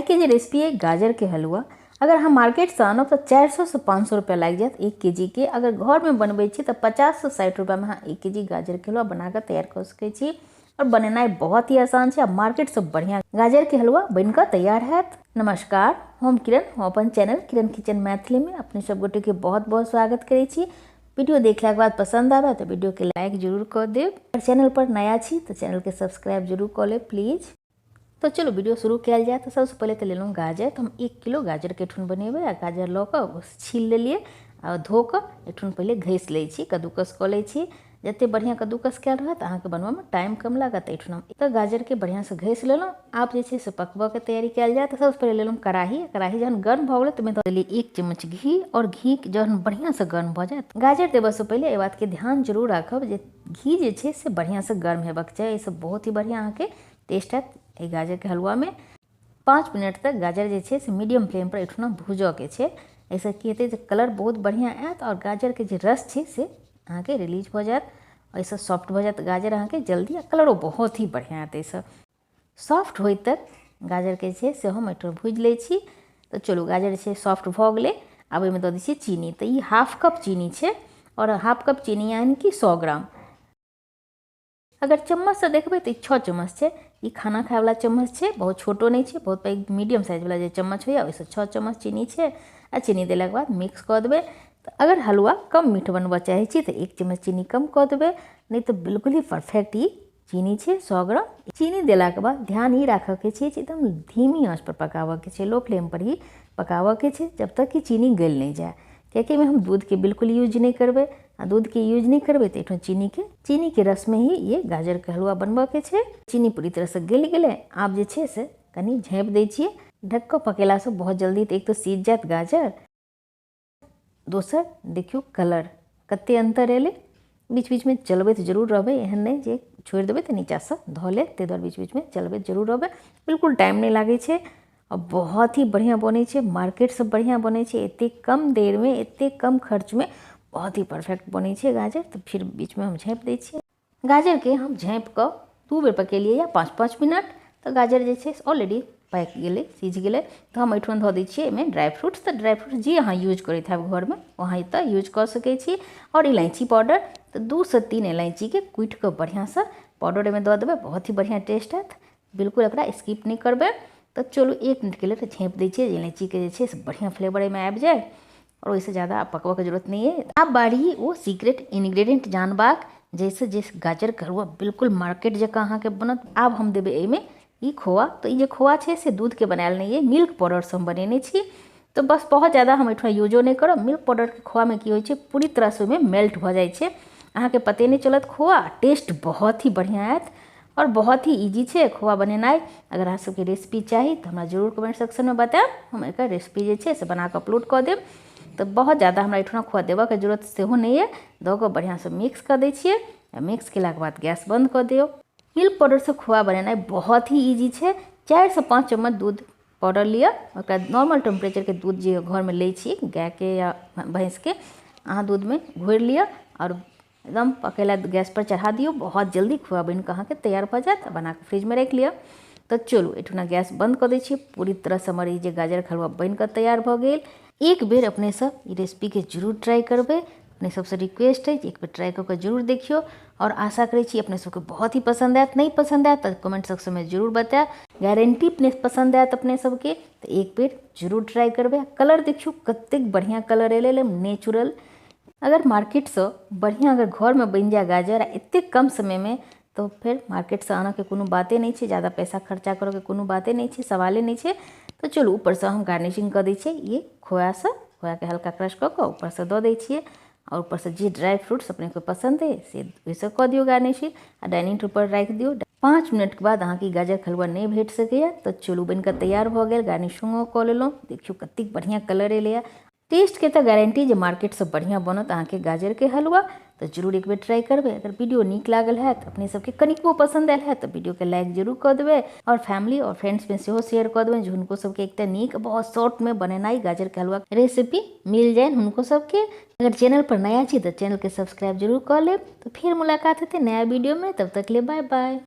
आइ के जे रेसिपी है गाजर के हलवा, अगर हम मार्केट से आनब तो 400 से 500 रुपया लागि जायत 1 केजी के। अगर घर में बनबै छी तो 50 से 60 रुपया में अहाँ 1 केजी गाजर के हलवा बना कऽ तैयार कऽ सकै छी। और बनेनाइ बहुत ही आसान छै आ मार्केट से बढ़िया गाजर के हलवा बनि कऽ तैयार हैत। नमस्कार, हम किरण, हम अपन चैनल किरण किचन मैथिली में अपने सब गोटे के बहुत बहुत स्वागत करै छी। वीडियो देखला के बाद पसंद आवे तो वीडियो के लाइक जरूर कऽ देब और चैनल पर नया छी तो चैनल के सब्सक्राइब जरूर कऽ लेब प्लीज। तो चलो वीडियो शुरू कयल जाय। तो सबसे पहिले तो लेलहुँ गाजर। तो हम 1 किलो गाजर के एठुन बनेबै आ गाजर लऽ कऽ छील लेलियै आ धो कऽ एठुन पहिले घसि लै छी, कद्दूकस कऽ लै छी। जते बढ़िआँ कद्दूकस कयल रहत अहाँके बनबऽमे टाइम कम लागत। एहिठुन हम तऽ गाजरके बढ़िआँसँ घसि लेलहुँ। आब जे छै से पकबऽके तैयारी कयल जाय। तऽ सबसँ पहिले लेलहुँ कड़ाही। कड़ाही जहन गर्म भऽ गेलै तऽ ओहिमे दऽ देलियै 1 चम्मच घी और घी जहन बढ़िआँसँ गर्म भऽ जायत, गाजर देबऽसँ पहिले एहि बातके ध्यान जरूर राखब जे घी जे छै से बढ़िआँसँ गर्म हेबाक चाही। एहिसँ बहुत ही बढ़िआँ अहाँके टेस्ट आयत एहि गाजरके हलवामे। 5 मिनट तक गाजर जे छै से मीडियम फ्लेम पर एहिठुना भूजऽके छै। एहिसँ की हेतै जे कलर बहुत बढ़िआँ आयत और गाजरके जे रस छै से अहाँके रिलीज भऽ जायत। एहिसँ सॉफ्ट भऽ जायत गाजर अहाँके जल्दी आ कलरो बहुत ही बढ़िआँ आयत। एहिसँ सॉफ्ट होय तक गाजरके जे छै से हम एहिठाम भूजि लै छी। तऽ चलू गाजर जे छै सॉफ्ट भऽ गेलै। आब ओहिमे दऽ दै छियै चीनी। तऽ ई 1/2 कप चीनी छै और 1/2 कप चीनी यानी कि 100 ग्राम। अगर चम्मचसँ देखबै तऽ ई 6 चम्मच छै। ई खाना खायवला चम्मच छै, बहुत छोटो नहि छै, बहुत पैघ मीडियम साइजवला जे चम्मच होइए ओहिसँ 6 चम्मच चीनी छै। आ चीनी देलाके बाद मिक्स कऽ देबै। तऽ अगर हलवा कम मीठ बनबऽ चाहै छी तऽ 1 चम्मच चीनी कम कऽ देबै, नहि तऽ बिल्कुल ही परफेक्ट ई चीनी छै 100 ग्राम। चीनी देलाके बाद ध्यान ई राखऽके छै जे एकदम धीमी आँचपर पकाबऽके छै, लो फ्लेमपर ही पकाबऽके छै जब तक कि चीनी गलि नहि जाय। कियाकि एहिमे हम दूधके बिल्कुल यूज नहि करबै आ दूधके यूज नहि करबै तऽ एहिठाम चीनीके रसमे ही ये गाजरके हलवा बनबऽके छै। चीनी पूरी तरहसँ गलि गेलै। आब जे छै से कनि झाँपि दै छियै। ढकि कऽ पकेलासँ बहुत जल्दी एक तऽ सीझ जायत गाजर, दोसर देखियौ कलर कते अन्तर एलै। बीच बीचमे चलबैत जरूर रहबै, एहन नहि जे छोड़ि देबै तऽ नीचाँसँ धऽ लेत, ताहि दुआरे बीच बीचमे चलबैत जरूर रहबै। बिल्कुल टाइम नहि लागै छै आ बहुत ही बढ़िआँ बनै छै, मार्केटसँ बढ़िआँ बनै छै। एतेक कम देरमे एतेक कम खर्चमे बहुत ही परफेक्ट बनै छै गाजर। तऽ फिर बीचमे हम झाँपि दै छियै। गाजरके हम झाँपि कऽ 2 बेर पकेलियै या 5-5 मिनट। तऽ गाजर जे छै ऑलरेडी पाकि गेलै, सीझ गेलै। तऽ हम एहिठाम धऽ दै छियै एहिमे ड्राइ फ्रूट्स। तऽ ड्राइ फ्रूट्स जे अहाँ यूज करैत हैब घरमे ओ अहाँ एतऽ यूज कऽ सकै छी। आओर इलायची पाउडर, तऽ 2 से 3 इलायचीके कुटि कऽ बढ़िआँसँ पाउडर एहिमे दऽ देबै, बहुत ही बढ़िआँ टेस्ट आयत। बिल्कुल एकरा स्किप नहि करबै। तऽ चलू 1 मिनटके लेल झाँपि दै छियै, इलायचीके जे छै से बढ़िआँ फ्लेवर एहिमे आबि जाय और ओहिसँ ज्यादा पकबऽके जरूरत नहि अइ। आब बारी ओ सीक्रेट इन्ग्रीडियंट जानबाक जाहिसँ जे गाजरके हलवा बिल्कुल मार्केट जकाँ अहाँके बनत। आब हम देबै एहिमे ई खोआ। तऽ ई जे खोआ छै से दूधके बनायल नहि अइ, मिल्क पाउडरसँ हम बनेने छी। तऽ बस बहुत ज्यादा हम एहिठाम यूजो नहि करब। मिल्क पाउडरके खोआमे की होइ छै पूरी तरहसँ ओहिमे मेल्ट भऽ जाइ छै, अहाँके पते नहि चलत खोआ, टेस्ट बहुत ही बढ़िआँ आयत और बहुत ही ईजी छै खोआ बनेनाइ। अगर अहाँ सबके रेसिपी चाही तऽ हमरा जरूर कमेंट सेक्शनमे बतायब, हम एकर रेसिपी जे छै से बना कऽ अपलोड कऽ देब। तऽ बहुत ज्यादा हमरा एहिठुना खोआ देबऽके जरूरत सेहो नहि अइ। दऽ कऽ बढ़िआँसँ मिक्स कऽ दै छियै आ मिक्स केलाके बाद गैस बन्द कऽ दियौ। मिल्क पाउडरसँ खोआ बनेनाइ बहुत ही ईजी छै। 4 से 5 चम्मच दूध पाउडर लिअ, ओकरा नॉर्मल टेम्परेचरके दूध जे घरमे लै छी गायके या भैँसके, अहाँ दूधमे घोरि लिअ आओर एकदम पकै लए गैसपर चढ़ा दियौ। बहुत जल्दी खोआ बनि कऽ अहाँके तैयार भऽ जायत। बना कऽ फ्रिजमे राखि लिअ। तऽ चलू एहिठुना गैस बन्द कऽ दै छियै। पूरी तरहसँ हमर ई जे गाजरके हलवा बनि कऽ तैयार भऽ गेल। एक बेर अपने सब ई रेसिपीके जरूर ट्राइ करबै। अपने सबसँ रिक्वेस्ट अछि एक बेर ट्राइ कऽ कऽ जरूर देखियौ और आशा करै छी अपने सबके बहुत ही पसन्द आयत। नहि पसन्द आयत तऽ कमेंट सेक्शनमे जरूर बतायब, गारंटी अपने पसन्द आयत अपने सबके। तऽ एक बेर जरूर ट्राइ करबै। कलर देखियौ कतेक बढ़िआँ कलर एलै, नेचुरल। अगर मार्केटसँ बढ़िआँ अगर घरमे बनि जाय गाजर आ एतेक कम समयमे, तऽ फेर मार्केटसँ आनऽके कोनो बाते नहि छै, ज्यादा पैसा खर्चा करऽके कोनो बाते नहि छै, सवाले नहि छै। तऽ चलू ऊपरसँ हम गार्निशिंग कऽ दै छियै ई खोआसँ। खोआके हल्का क्रश कऽ कऽ ऊपरसँ दऽ दै छियै आओर ऊपरसँ जे ड्राइ फ्रूट्स अपनेके पसन्द अइ से ओहिसँ कऽ दियौ गार्निशिंग आ डाइनिंग टेबलपर राखि दियौ। 5 मिनटके बाद अहाँके गाजरके हलवा नहि भेट सकैए। तऽ चलू बनि कऽ तैयार भऽ गेल, गार्निशिंगो कऽ लेलहुँ। देखियौ कतेक बढ़िआँ कलर एलैए। टेस्टके तऽ गारंटी जे मार्केटसँ बढ़िआँ बनत अहाँके गाजरके हलवा। तऽ जरूर एक बेर ट्राइ करबै। अगर वीडियो नीक लागल हैत, अपने सबके कनिकबो पसन्द आयल हैत तऽ वीडियोके लाइक जरूर कऽ देबै और फैमिली और फ्रेंड्समे सेहो शेयर कऽ देबै, जे हुनको सबके एकटा नीक बहुत शॉर्टमे बनेनाइ गाजरके हलवा रेसिपी मिल जानि हुनको सबके। अगर चैनल पर नया छी तऽ चैनलके सब्सक्राइब जरूर कऽ लेब। तऽ फेर मुलाकात हेतै नया वीडियोमे, तब तक ले बाय बाय।